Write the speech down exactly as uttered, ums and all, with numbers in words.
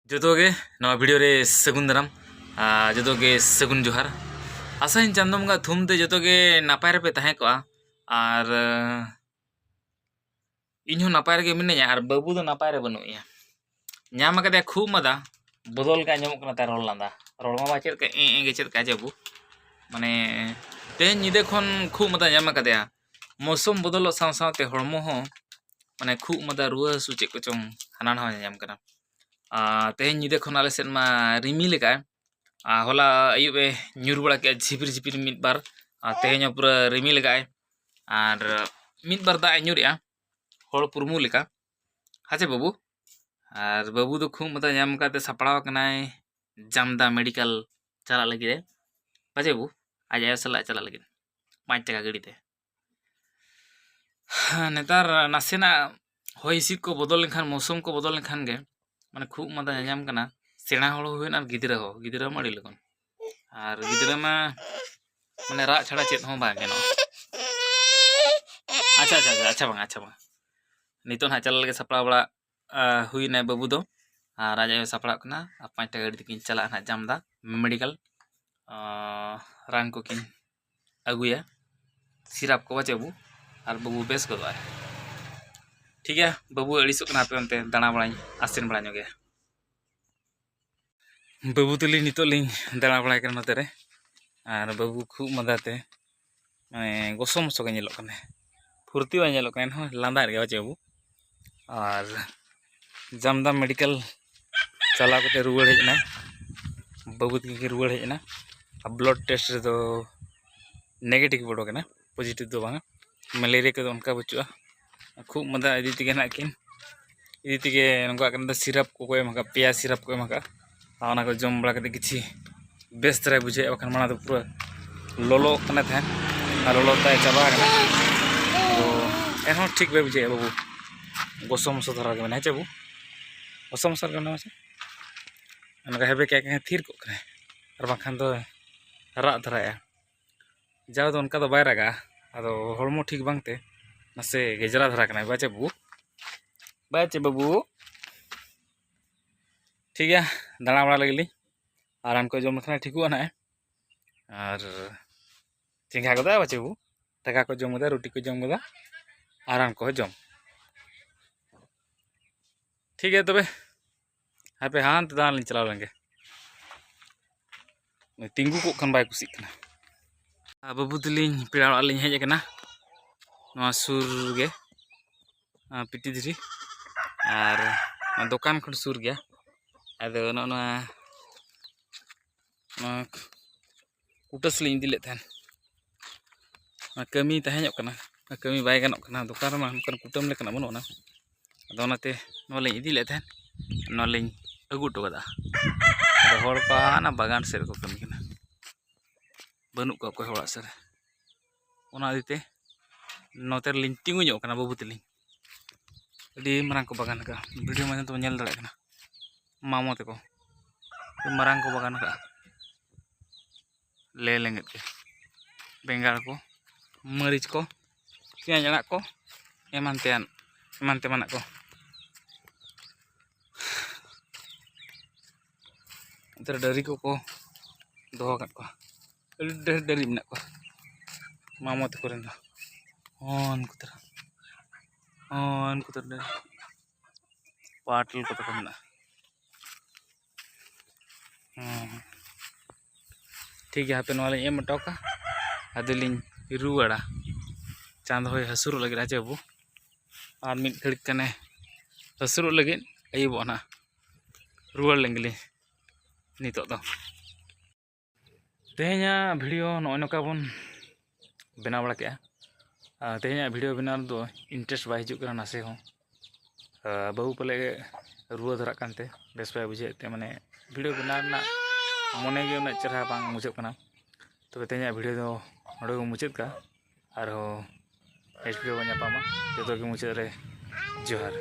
ᱡᱚᱛᱚ ᱜᱮ ᱱᱚᱣᱟ ᱵᱷᱤᱰᱤᱭᱳ ᱨᱮ ᱥᱟᱹᱜᱩᱱ ᱫᱟᱨᱟᱢ᱾ ᱟᱨ ᱡᱚᱛᱚ ᱜᱮ ᱥᱟᱹᱜᱩᱱ ᱡᱚᱦᱟᱨ᱾ ᱟᱥᱟᱭᱟᱹᱧ ᱪᱟᱸᱫᱳ ᱵᱚᱸᱜᱟ ᱛᱷᱩᱢ ᱛᱮ ᱡᱚᱛᱚ ᱜᱮ ᱱᱟᱯᱟᱭ ᱨᱮᱯᱮ ᱛᱟᱦᱮᱸ ᱠᱚᱜᱼᱟ᱾ ᱟᱨ ᱤᱧ ᱦᱚᱸ ᱱᱟᱯᱟᱭ ᱨᱮᱜᱮ ᱢᱤᱱᱟᱹᱧᱟ ᱟᱨ ᱵᱟᱹᱵᱩ ᱫᱚ ᱱᱟᱯᱟᱭ ᱨᱮ ᱵᱟᱹᱱᱩᱜ ᱮᱭᱟ᱾ ᱧᱟᱢ ᱟᱠᱟᱫᱮᱭᱟ ᱠᱷᱩᱜ ᱢᱟᱫᱟ, ᱵᱚᱫᱚᱞ ᱜᱮ ᱟᱸᱡᱚᱢᱚᱜ ᱠᱟᱱᱟ ᱛᱟᱭ ᱨᱚᱲ ᱞᱟᱸᱫᱟ᱾ ᱨᱚᱲ ᱢᱟ ᱵᱟᱭ ᱪᱮᱫ ᱠᱟᱜ, ᱮᱸ ᱮᱸ ᱜᱮ ᱪᱮᱫ ᱠᱟᱜ ᱡᱟᱹᱵᱩ᱾ ᱢᱟᱱᱮ ᱛᱮᱦᱮᱧ ᱧᱤᱫᱟᱹ ᱠᱷᱚᱱ ᱠᱷᱩᱜ ᱢᱟᱫᱟ ᱧᱟᱢ ᱟᱠᱟᱫᱮᱭᱟ᱾ ᱢᱳᱥᱩᱢ ᱵᱚᱫᱚᱞᱚᱜ ᱥᱟᱶ ᱥᱟᱶᱛᱮ ᱦᱚᱲᱢᱚ ᱦᱚᱸ ᱢᱟᱱᱮ ᱠᱷᱩᱜ ᱢᱟᱫᱟ, ᱨᱩᱣᱟᱹ ᱦᱟᱹᱥᱩ ᱪᱮᱫ ᱠᱚᱪᱚᱝ ᱦᱟᱱᱟ ᱱᱟᱣᱟ ᱧᱟᱧᱟᱢ ᱠᱟᱱᱟ᱾ ᱟᱨ ᱛᱮᱦᱮᱧ ᱧᱤᱫᱟᱹ ᱠᱷᱚᱱ ᱟᱞᱮ ᱥᱮᱫ ᱢᱟ ᱨᱤᱢᱤᱞ ᱟᱠᱟᱫᱼᱟᱭ᱾ ᱟᱨ ᱦᱚᱞᱟ ᱟᱹᱭᱩᱵ ᱮ ᱧᱩᱨ ᱵᱟᱲᱟ ᱠᱮᱜᱼᱟ ᱡᱷᱤᱯᱤᱨ ᱡᱷᱤᱯᱤᱨ ᱢᱤᱫ ᱵᱟᱨ᱾ ᱟᱨ ᱛᱮᱦᱮᱧ ᱦᱚᱸ ᱯᱩᱨᱟᱹ ᱨᱤᱢᱤᱞ ᱟᱠᱟᱫᱼᱟᱭ᱾ ᱟᱨ ᱢᱤᱫ ᱵᱟᱨ ᱫᱟᱜ ᱮ ᱧᱩᱨᱮᱜᱼᱟ, ᱦᱚᱲ ᱯᱩᱨᱢᱩ ᱞᱮᱠᱟ᱾ ᱦᱮᱸ ᱪᱮ ᱵᱟᱹᱵᱩ? ᱟᱨ ᱵᱟᱹᱵᱩ ᱫᱚ ᱠᱷᱩᱜ ᱢᱟᱫᱟ ᱧᱟᱢ ᱠᱟᱛᱮ ᱥᱟᱯᱲᱟᱣ ᱟᱠᱟᱱᱟᱭ ᱡᱟᱢᱫᱟ ᱢᱮᱰᱤᱠᱮᱞ ᱪᱟᱞᱟᱜ ᱞᱟᱹᱜᱤᱫ ᱮ᱾ ᱦᱮᱸ ᱪᱮ ᱵᱟᱹᱵᱩ? ᱟᱡ ᱟᱭᱳ ᱥᱟᱞᱟᱜ ᱪᱟᱞᱟᱜ ᱞᱟᱹᱜᱤᱫ ᱯᱟᱸᱪ ᱴᱟᱠᱟ ᱜᱟᱹᱰᱤ ᱛᱮ᱾ ᱱᱮᱛᱟᱨ ᱱᱟᱥᱮᱱᱟᱜ ᱦᱚᱭ ᱦᱤᱸᱥᱤᱫ ᱠᱚ ᱵᱚᱫᱚᱞ ᱞᱮᱱᱠᱷᱟᱱ, ᱢᱳᱥᱩᱢ ᱠᱚ ᱵᱚᱫᱚᱞ ᱞᱮᱱᱠᱷᱟᱱ ᱜᱮ ᱢᱟᱱᱮ ᱠᱷᱩᱜ ᱢᱟᱫᱟ ᱧᱟᱧᱟᱢ ᱠᱟᱱᱟ᱾ ᱥᱮᱬᱟ ᱦᱚᱲ ᱦᱩᱭᱮᱱ ᱟᱨ ᱜᱤᱫᱽᱨᱟᱹ ᱦᱚᱸ, ᱜᱤᱫᱽᱨᱟᱹ ᱢᱟ ᱟᱹᱰᱤ ᱞᱚᱜᱚᱱ᱾ ᱟᱨ ᱜᱤᱫᱽᱨᱟᱹ ᱢᱟ ᱢᱟᱱᱮ ᱨᱟᱜ ᱪᱷᱟᱲᱟ ᱪᱮᱫ ᱦᱚᱸ ᱵᱟᱝ ᱜᱟᱱᱚᱜᱼᱟ᱾ ᱟᱪᱪᱷᱟ, ᱟᱪᱪᱷᱟ, ᱟᱪᱪᱷᱟ, ᱟᱪᱪᱷᱟ ᱵᱟᱝ, ᱟᱪᱪᱷᱟ ᱵᱟᱝ᱾ ᱱᱤᱛᱚᱜ ᱱᱟᱦᱟᱜ ᱪᱟᱞᱟᱜ ᱞᱟᱹᱜᱤᱫ ᱥᱟᱯᱲᱟᱣ ᱵᱟᱲᱟ, ᱟ, ᱦᱩᱭᱱᱟᱭ ᱵᱟᱹᱵᱩ ᱫᱚ᱾ ᱟᱨ ᱟᱡ ᱟᱭᱳ ᱥᱟᱯᱲᱟᱜ ᱠᱟᱱᱟ᱾ ᱟᱨ ᱯᱟᱸᱪ ᱴᱟᱠᱟ ᱜᱟᱹᱰᱤ ᱛᱮᱠᱤᱱ ᱪᱟᱞᱟᱜᱼᱟ ᱱᱟᱦᱟᱜ ᱡᱟᱢᱫᱟ ᱢᱮᱰᱤᱠᱮᱞ, ᱟ, ᱨᱟᱱ ᱠᱚᱠᱤᱱ ᱟᱹᱜᱩᱭᱟ, ᱥᱤᱨᱟᱯ ᱠᱚ ᱵᱟᱪᱮ ᱵᱟᱹᱵᱩ, ᱟᱨ ᱵᱟᱹᱵᱩ ᱵᱮᱥ ᱜᱚᱫᱚᱜᱼᱟᱭ᱾ ᱴᱷᱤᱠ ᱜᱮᱭᱟ, ᱵᱟᱹᱵᱩ ᱟᱹᱲᱤᱥᱚᱜ ᱠᱟᱱᱟ, ᱦᱟᱯᱮ ᱚᱱᱛᱮ ᱫᱟᱬᱟ ᱵᱟᱲᱟᱧ ᱟᱥᱮᱱ ᱵᱟᱲᱟ ᱧᱚᱜᱮᱭᱟ᱾ ᱵᱟᱹᱵᱩ ᱛᱟᱹᱞᱤᱧ ᱱᱤᱛᱚᱜ ᱞᱤᱧ ᱫᱟᱬᱟ ᱵᱟᱲᱟᱭ ᱠᱟᱱᱟ ᱱᱚᱛᱮ ᱨᱮ, ᱟᱨ ᱵᱟᱹᱵᱩ ᱠᱷᱩᱜ ᱢᱟᱫᱟ ᱛᱮ ᱢᱟᱱᱮ ᱜᱚᱥᱚ ᱢᱚᱥᱚ ᱜᱮ ᱧᱮᱞᱚᱜ ᱠᱟᱱᱟᱭ, ᱯᱷᱩᱨᱛᱤ ᱵᱟᱭ ᱧᱮᱞᱚᱜ ᱠᱟᱱᱟ, ᱮᱱᱦᱚᱸ ᱞᱟᱸᱫᱟᱭᱮᱫ ᱜᱮᱭᱟ ᱵᱟᱪᱮ ᱵᱟᱹᱵᱩ᱾ ᱟᱨ ᱡᱟᱢᱫᱟ ᱢᱮᱰᱤᱠᱮᱞ ᱪᱟᱞᱟᱣ ᱠᱟᱛᱮ ᱨᱩᱣᱟᱹᱲ ᱦᱮᱡ ᱮᱱᱟᱭ, ᱵᱟᱹᱵᱩ ᱛᱟᱹᱠᱤᱱ ᱠᱤᱱ ᱨᱩᱣᱟᱹᱲ ᱦᱮᱡ ᱮᱱᱟ᱾ ᱟᱨ ᱵᱞᱟᱰ ᱴᱮᱥᱴ ᱨᱮᱫᱚ ᱱᱮᱜᱮᱴᱤᱵᱷ ᱚᱰᱚᱠ ᱮᱱᱟ, ᱯᱚᱡᱤᱴᱤᱵᱷ ᱫᱚ ᱵᱟᱝᱟ᱾ ᱢᱮᱞᱮᱨᱤᱭᱟ ᱠᱚᱫᱚ ᱚᱱᱠᱟ ᱵᱟᱹᱪᱩᱜᱼᱟ᱾ ᱠᱷᱩᱜ ᱢᱟᱸᱫᱟ ᱤᱫᱤ ᱛᱮᱜᱮ ᱱᱟᱜ ᱠᱤᱱ, ᱤᱫᱤ ᱛᱮᱜᱮ ᱱᱚᱝᱠᱟ ᱠᱟᱱᱟ᱾ ᱥᱤᱨᱟᱯ ᱠᱚᱠᱚ ᱮᱢ ᱟᱠᱟᱫ, ᱯᱮᱭᱟ ᱥᱤᱨᱟᱯ ᱠᱚ ᱮᱢ ᱟᱠᱟᱫ᱾ ᱟᱨ ᱚᱱᱟ ᱠᱚ ᱡᱚᱢ ᱵᱟᱲᱟ ᱠᱟᱛᱮ ᱠᱤᱪᱷᱤ ᱵᱮᱥ ᱫᱷᱟᱨᱟᱭ ᱵᱩᱡᱷᱟᱹᱣᱮᱫᱼᱟ, ᱵᱟᱠᱷᱟᱱ ᱢᱟᱲᱟᱝ ᱫᱚ ᱯᱩᱨᱟᱹ ᱞᱚᱞᱚᱜ ᱠᱟᱱᱟ ᱛᱟᱦᱮᱸᱫ, ᱟᱨ ᱞᱚᱞᱚ ᱛᱟᱭ ᱪᱟᱵᱟ ᱟᱠᱟᱱᱟ᱾ ᱛᱚ ᱮᱱᱦᱚᱸ ᱴᱷᱤᱠ ᱵᱟᱭ ᱵᱩᱡᱷᱟᱹᱣᱮᱫᱼᱟ ᱵᱟᱹᱵᱩ, ᱜᱚᱥᱚ ᱢᱚᱥᱚ ᱫᱷᱟᱨᱟ ᱜᱮ ᱢᱮᱱᱟᱭᱟ᱾ ᱦᱮᱸ ᱪᱮ ᱵᱟᱹᱵᱩ? ᱜᱚᱥᱚ ᱢᱚᱥᱚ ᱜᱮ ᱢᱮᱱᱟᱭᱟ ᱥᱮ? ᱚᱱᱠᱟ ᱦᱮᱵᱮ ᱠᱮᱫ ᱠᱷᱟᱱ ᱛᱷᱤᱨ ᱠᱚᱜ ᱠᱟᱱᱟᱭ, ᱟᱨ ᱵᱟᱝᱠᱷᱟᱱ ᱫᱚ ᱨᱟᱜ ᱫᱷᱟᱨᱟᱭᱟ᱾ ᱡᱟᱣ ᱫᱚ ᱚᱱᱠᱟ ᱫᱚ ᱵᱟᱭ ᱨᱟᱜᱟ, ᱟᱫᱚ ᱦᱚᱲᱢᱚ ᱴᱷᱤᱠ ᱵᱟᱝᱛᱮ ᱱᱟᱥᱮ ᱜᱮᱡᱽᱨᱟ ᱫᱷᱟᱨᱟ ᱠᱟᱱᱟᱭ᱾ ᱵᱟᱭ ᱪᱮ ᱵᱟᱹᱵᱩ? ᱵᱟᱭ ᱪᱮ ᱵᱟᱹᱵᱩ? ᱴᱷᱤᱠ ᱜᱮᱭᱟ, ᱫᱟᱬᱟ ᱵᱟᱲᱟ ᱞᱟᱹᱜᱤᱫ ᱞᱤᱧ᱾ ᱟᱨ ᱨᱟᱱ ᱠᱚ ᱡᱚᱢ ᱞᱮᱠᱷᱟᱱ ᱴᱷᱤᱠᱚᱜᱼᱟ ᱱᱟᱦᱟᱜ᱾ ᱟᱨ ᱪᱮᱸᱜᱷᱟ ᱜᱚᱫᱚᱜᱼᱟ ᱵᱟᱪᱮ ᱵᱟᱹᱵᱩ, ᱫᱟᱠᱟ ᱠᱚ ᱡᱚᱢ ᱜᱚᱫᱟ, ᱨᱩᱴᱤ ᱠᱚ ᱡᱚᱢ ᱜᱚᱫᱟ, ᱟᱨ ᱨᱟᱱ ᱠᱚᱦᱚᱸ ᱡᱚᱢ᱾ ᱴᱷᱤᱠ ᱜᱮᱭᱟ ᱛᱚᱵᱮ, ᱦᱟᱯᱮ ᱦᱟᱱᱛᱮ ᱫᱟᱬᱟᱱ ᱞᱤᱧ ᱪᱟᱞᱟᱣ ᱞᱮᱱ ᱜᱮ᱾ ᱛᱤᱸᱜᱩ ᱠᱚᱜ ᱠᱷᱟᱱ ᱵᱟᱭ ᱠᱩᱥᱤᱜ ᱠᱟᱱᱟ᱾ ᱟᱨ ᱵᱟᱹᱵᱩ ᱛᱟᱹᱞᱤᱧ ᱯᱮᱲᱟ ᱚᱲᱟᱜ ᱞᱤᱧ ᱦᱮᱡ ᱟᱠᱟᱱᱟ, ᱱᱚᱣᱟ ᱥᱩᱨ ᱜᱮ, ᱟᱨ ᱯᱤᱴᱤ ᱫᱷᱤᱨᱤ, ᱟᱨ ᱫᱚᱠᱟᱱ ᱠᱷᱚᱱ ᱥᱩᱨ ᱜᱮᱭᱟ᱾ ᱟᱫᱚ ᱱᱚᱜᱼᱚ ᱱᱚᱣᱟ, ᱱᱚᱣᱟ ᱠᱩᱴᱟᱹᱥ ᱞᱤᱧ ᱤᱫᱤ ᱞᱮᱫ ᱛᱟᱦᱮᱱ, ᱚᱱᱟ ᱠᱟᱹᱢᱤ ᱛᱟᱦᱮᱸ ᱧᱚᱜ ᱠᱟᱱᱟ, ᱚᱱᱟ ᱠᱟᱹᱢᱤ ᱵᱟᱭ ᱜᱟᱱᱚᱜ ᱠᱟᱱᱟ, ᱫᱚᱠᱟᱱ ᱨᱮᱢᱟ ᱚᱱᱠᱟᱱ ᱠᱩᱴᱟᱹᱢ ᱞᱮᱠᱟᱱᱟᱜ ᱵᱟᱹᱱᱩᱜ ᱟᱱᱟ᱾ ᱟᱫᱚ ᱚᱱᱟᱛᱮ ᱱᱚᱣᱟ ᱞᱤᱧ ᱤᱫᱤ ᱞᱮᱫ ᱛᱟᱦᱮᱸᱫ, ᱱᱚᱣᱟ ᱞᱤᱧ ᱟᱹᱜᱩ ᱦᱚᱴᱚ ᱠᱟᱫᱟ᱾ ᱟᱫᱚ ᱦᱚᱲ ᱠᱚ ᱦᱟᱱᱟ ᱵᱟᱜᱟᱱ ᱥᱮᱫ ᱨᱮᱠᱚ ᱠᱟᱹᱢᱤ ᱠᱟᱱᱟ, ᱵᱟᱹᱱᱩᱜ ᱠᱚᱣᱟ ᱚᱠᱚᱭ ᱦᱚᱸ ᱚᱲᱟᱜ ᱥᱮᱫ ᱨᱮ᱾ ᱚᱱᱟ ᱤᱫᱤ ᱛᱮ ᱱᱚᱛᱮ ᱨᱮᱞᱤᱧ ᱛᱤᱸᱜᱩ ᱧᱚᱜ ᱠᱟᱱᱟ ᱵᱟᱹᱵᱩ ᱛᱟᱹᱞᱤᱧ᱾ ᱟᱹᱰᱤ ᱢᱟᱨᱟᱝ ᱠᱚ ᱵᱟᱜᱟᱱ ᱟᱠᱟᱫᱼᱟ, ᱵᱷᱤᱰᱤᱭᱳ ᱢᱟᱫᱽᱫᱷᱚᱢ ᱛᱮᱵᱚᱱ ᱧᱮᱞ ᱫᱟᱲᱮᱭᱟᱜ ᱠᱟᱱᱟ᱾ ᱢᱟᱢᱚ ᱛᱟᱠᱚ ᱟᱹᱰᱤ ᱢᱟᱨᱟᱝ ᱠᱚ ᱵᱟᱜᱟᱱ ᱟᱠᱟᱫᱼᱟ᱾ ᱞᱮ ᱞᱮᱸᱜᱮᱫ ᱜᱮ ᱵᱮᱸᱜᱟᱲ ᱠᱚ, ᱢᱟᱹᱨᱤᱪ ᱠᱚ, ᱯᱮᱸᱭᱟᱡᱽ ᱟᱲᱟᱜ ᱠᱚ, ᱮᱢᱟᱱ ᱛᱮᱭᱟᱜ, ᱮᱢᱟᱱ ᱛᱮᱢᱟᱱᱟᱜ ᱠᱚ᱾ ᱱᱚᱛᱮ ᱨᱮ ᱰᱟᱹᱨᱤ ᱠᱚᱠᱚ ᱫᱚᱦᱚ ᱟᱠᱟᱫ ᱠᱚᱣᱟ, ᱟᱹᱰᱤ ᱰᱷᱮᱨ ᱰᱟᱹᱨᱤ ᱢᱮᱱᱟᱜ ᱠᱚᱣᱟ ᱢᱟᱢᱚ ᱛᱟᱠᱚ ᱨᱮᱱ ᱫᱚ᱾ ᱦᱚᱸ ᱩᱱᱠᱩ ᱛᱟᱨᱟ, ᱦᱚᱸ ᱩᱱᱠᱩ ᱛᱟᱨᱟ ᱰᱟᱹᱨᱤ, ᱯᱟᱴ ᱠᱚ ᱛᱟᱠᱚ ᱢᱮᱱᱟᱜᱼᱟ᱾ ᱦᱮᱸ, ᱴᱷᱤᱠ ᱜᱮᱭᱟ, ᱦᱟᱯᱮ ᱱᱚᱣᱟ ᱞᱤᱧ ᱮᱢ ᱦᱚᱴᱚ ᱠᱟᱜᱼᱟ, ᱟᱫᱚ ᱞᱤᱧ ᱨᱩᱣᱟᱹᱲᱟ᱾ ᱪᱟᱸᱫᱚ ᱦᱚᱭ ᱦᱟᱹᱥᱩᱨᱚᱜ ᱞᱟᱹᱜᱤᱫ ᱦᱮᱸ ᱪᱮ ᱵᱟᱹᱵᱩ, ᱟᱨ ᱢᱤᱫ ᱜᱷᱟᱹᱲᱤᱡ ᱠᱷᱟᱱᱮ ᱦᱟᱹᱥᱩᱨᱚᱜ ᱞᱟᱹᱜᱤᱫ, ᱟᱹᱭᱩᱵᱚᱜᱼᱟ ᱱᱟᱦᱟᱜ᱾ ᱨᱩᱣᱟᱹᱲ ᱞᱮᱱ ᱜᱮᱞᱤᱧ ᱱᱤᱛᱚᱜ ᱫᱚ᱾ ᱛᱮᱦᱮᱧᱟᱜ ᱵᱷᱤᱰᱤᱭᱳ ᱱᱚᱜᱼᱚᱭ ᱱᱚᱝᱠᱟ ᱵᱚᱱ ᱵᱮᱱᱟᱣ ᱵᱟᱲᱟ ᱠᱮᱜᱼᱟ᱾ ᱟᱨ ᱛᱮᱦᱮᱧᱟᱜ ᱵᱷᱤᱰᱤᱭᱳ ᱵᱮᱱᱟᱣ ᱨᱮᱫᱚ ᱤᱱᱴᱟᱨᱮᱥᱴ ᱵᱟᱭ ᱦᱤᱡᱩᱜ ᱠᱟᱱᱟ ᱱᱟᱥᱮ ᱦᱚᱸ᱾ ᱟᱨ ᱵᱟᱹᱵᱩ ᱯᱟᱞᱮ ᱨᱩᱣᱟᱹ ᱫᱷᱟᱨᱟᱜ ᱠᱟᱱᱛᱮ ᱵᱮᱥ ᱵᱟᱭ ᱵᱩᱡᱷᱟᱹᱣᱮᱫ ᱛᱮ, ᱢᱟᱱᱮ ᱵᱷᱤᱰᱤᱭᱳ ᱵᱮᱱᱟᱣ ᱨᱮᱱᱟᱜ ᱢᱚᱱᱮ ᱜᱮ ᱩᱱᱟᱹᱜ ᱪᱮᱦᱨᱟ ᱵᱟᱝ ᱵᱩᱡᱷᱟᱹᱜ ᱠᱟᱱᱟ᱾ ᱛᱚᱵᱮ ᱛᱮᱦᱮᱧᱟᱜ ᱵᱷᱤᱰᱤᱭᱳ ᱫᱚ ᱱᱚᱰᱮ ᱜᱮ ᱢᱩᱪᱟᱹᱫ ᱠᱟᱜᱼᱟ᱾ ᱟᱨᱦᱚᱸ ᱱᱮᱠᱥᱴ ᱵᱷᱤᱰᱤᱭᱳ ᱵᱚᱱ ᱧᱟᱯᱟᱢᱟ᱾ ᱡᱚᱛᱚ ᱜᱮ ᱢᱩᱪᱟᱹᱫ ᱨᱮ ᱡᱚᱦᱟᱨ᱾